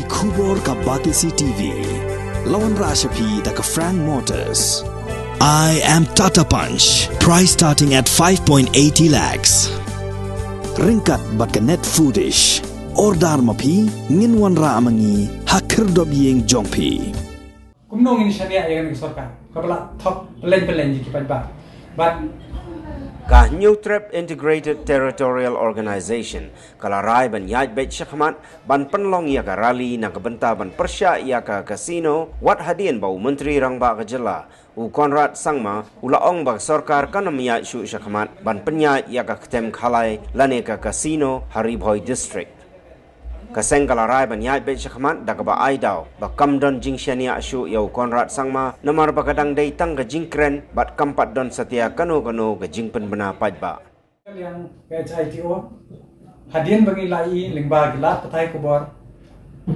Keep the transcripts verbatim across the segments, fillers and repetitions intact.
Khubor ka Batesi T V. La wanrah sha phi da ka Frank Motors. I am Tata Punch. Price starting at five point eighty lakhs. Ryngkat bad ka Net Foodish. Order ma phi, ngin wanrah ma ngi ha khyrdop ïing jong phi. Kumno ngin shaniah ïa kane ka sorkar kaba la thok pyllein pyllein ïa ki paidbah. Bad Ka Hynñiewtrep Integrated Territorial Organization ka la rai ban ïaid beit shakhmat ban pynlong ïa ka rally na ka bynta ban pyrshah ïa ka casino, wat hadien ba u Myntri Rangbah ka Jylla, u Conrad Sangma, u la ong ba ka sorkar kan ym ïaid shuh shakhmat ban pynïaid ïa ka ktien khalai lane ka casino ha Ri Bhoi District. Ka seng ka la rai ban ïaid beit shakhmat da kaba ai daw ba kam don jingshaniah shuh ïa u Conrad Sangma, namar ba ka dang dei tang ka jingkren bad kam pat don satia kano kano ka jingpynbna paidbah. Ka liang ka H I T O, hadien ba ngi la ïohi lyngba ki lad pathai khubor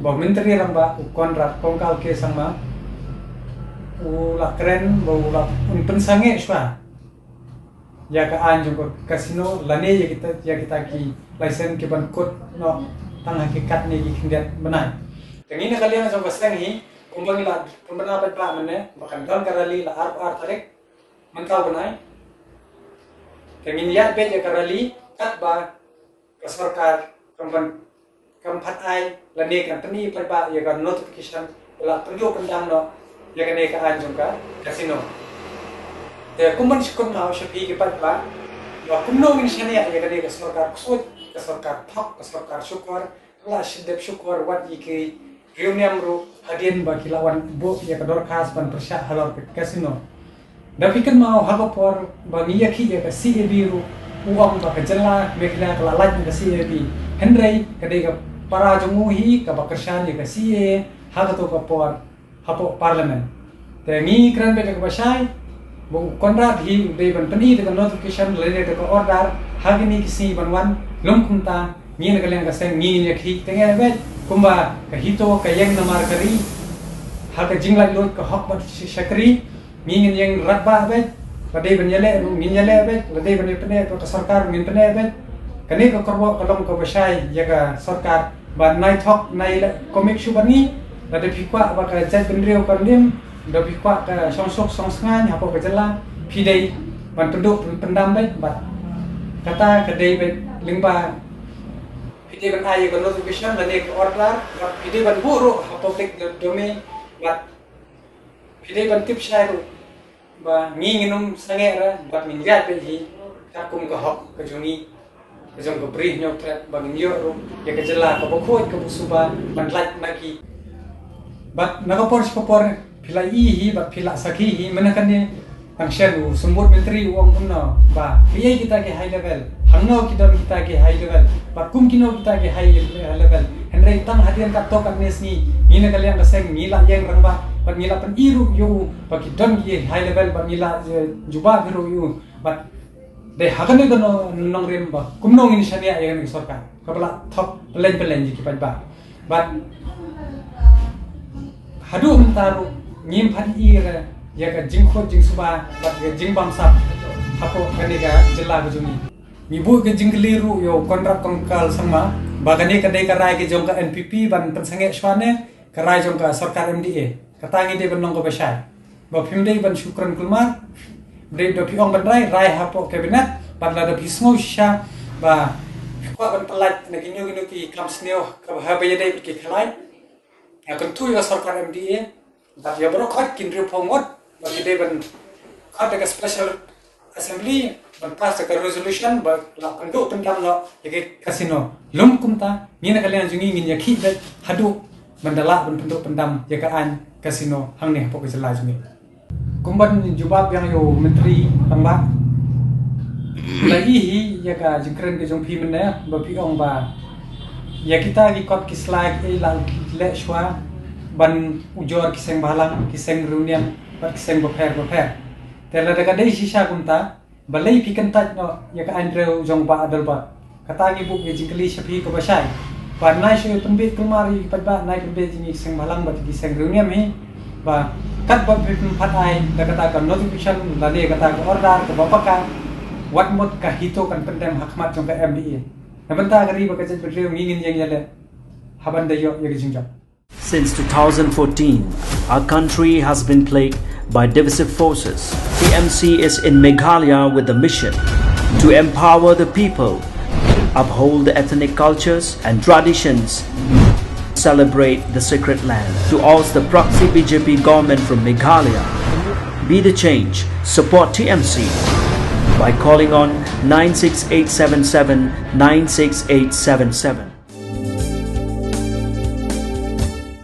ba u Myntri Rangbah u Conrad Kongkal K Sangma u la kren ba u la, un pynsangeh shuwa ïa ka aiñ jong ka casino lane ïa kita, ïa kita ki license ki ban kut noh tang ha ki katne ki khyndiat bnai. Te ngi na ka liang jong ka seng hi, kumba ngi la pynbna paidbah mynne ba kan don ka rally la arphew ar tarik mynta u bnai. Te ngin ïaid beit ïa ka rally katba ka sorkar kam pat, kam pat ai lane kan pyni paidbah ïa ka notification ba la pynduh pyndam noh ïa kane ka aiñ jong ka casino. Te kum ban shu kynmaw sha phi ki paidbah ba kumno ngin shaniah ïa kane ka sorkar ksuid, ka sorkar thok, ka sorkar shukor, la shah dep shukor wat ïa ki riewniam ruh hadien ba ki la wan buh ïa ka dorkhas ban pyrshah halor ka casino. Da phi kynmaw ha ka por ba ngi ïakhih ïa ka C A B ruh, u ong ba ka jylla Meghalaya ka la lait na ka C A B. Hynrei ka dei ka para jong u hi kaba kyrshan ïa ka C A A ha kato ka por hapoh Parliament. Te ngi kren beit da kaba shai ba u Conrad hi u dei ban pyni da ka notification lane da ka order ha kine ki sngi ban wan. Lym kumta, ngi na ka liang ka seng ngi ngin ïakhih teng eh beit kumba ka HITO ka ïeng namar ka ri ha ka jinglaitluid ka hok bad shakri. Ngi ngin ïeng radbah beit, la dei ban ïaleh ruh ngin ïaleh beit, la dei ban ïapyneh bad ka sorkar ngin pyneh beit. Kane ka kyrwoh ka long kaba shai ïa ka sorkar ba nai thok nai leh comic shuh bad ngi. Lada phi kwah ba ka jaitbynriew kan im, lada phi kwah ka shongsuk shongsngain hapoh ka jylla, phi dei ban pynduh pyn-, pyndam beit bad kata ka dei beit lyngba phi dei ban ai ïa ka notification lane ka order bad phi dei ban buh ruh ha public domain bad phi dei ban tip shai ruh ba ngi ngin ym sangeh re bad ngin ïaid beit hi katkum ka hok ka jong ngi, ka jong ka Bri Hynñiewtrep ba ngin ïoh ruh ïa ka jylla kaba khuid kaba suba ban lait na ki. Bad na ka por sha ka por phi la ïohi hi bad phi la sakhi hi mynne kane, tang shen u Symbud Myntri u ong kumno ba kiei kita ki high level, hangno ki don kita ki high level bad kum kino kita ki high level. Hynrei tang hadien katto katne sngi ngi na ka liang ka seng ngi la ïeng rangbah bad ngi la pyni ruh ïa u ba ki don ki high level bad ngi la, eh, jubab ruh ïa u. Bad dei ha kane ka no-, nongrim ba kumno ngin shaniah ïa kane ka sorkar kaba la thok pyllein pyllein ïa ki paidbah. Bad haduh mynta ruh ngim pat ïohi re ïa ka jingkhuid jingsuba bad ka jingbamsap hapoh kane ka jylla ka jong ngi. Ngi buh ka jingkylli ruh ïa u Conrad Kongkal Sangma ba kane ka dei ka rai ka jong ka N P P ban pynsangeh shuwa ne ka rai jong ka sorkar M D A. Kata ngi dei ban long kaba shai. Ba phim dei ban shu kren kulmar. Dei da phi ong ban rai, rai hapoh cabinet. Bad lada phi sngew shisha ba phi kwah ban pyllait na kino kino ki kam sniew kaba haba ïadei bad ki khlaiñ, ïa kyntu ïa ka sorkar M D A. Bad ïa baroh khoit ki hynriewphew ngut ba ki dei ban khot da ka special assembly ban pass da ka resolution ba la pynduh pyndam noh ïa ka casino. Lym kumta ngi na ka liang jong ngi ngin ïakhih beit haduh ban da lah ban pynduh pyndam ïa ka aiñ casino hangne hapoh ka jylla jong ngi. Kumban jubab biang ïa u Myntri Rangbah, la ïohi hi ïa ka jingkren ka jong phi mynne ba phi ong ba ïa kita ki kot ki sla kiei la leh shuwa ban ujor ki seng bhalang, ki seng riewniam bad ki seng bapher bapher. Te lada ka dei shisha kumta, balei phi kyntait noh ïa ka aiñrew jong Bah Adelbert? Kata ngi buh ïa jingkylli sha phi kaba shai. Ba nai shu pynbeit kulmar ïa ki paidbah, nai pynbeit ïa ngi ki seng bhalang bad ki seng riewniam hi ba katba phi pynpat ai da kata ka notification lane kata ka order kaba paka, wat mut ka HITO kan pyndem ha khmat jong ka M D A. Na bynta ka ri bad ka jaitbynriew ngi ngin ïeng ïaleh haban da ïoh ïa ka jingjop. Since two thousand fourteen, our country has been plagued by divisive forces. T M C is in Meghalaya with the mission to empower the people, uphold the ethnic cultures and traditions, celebrate the sacred land. To oust the proxy B J P government from Meghalaya, be the change, support T M C by calling on nine six eight seven seven nine six eight seven seven.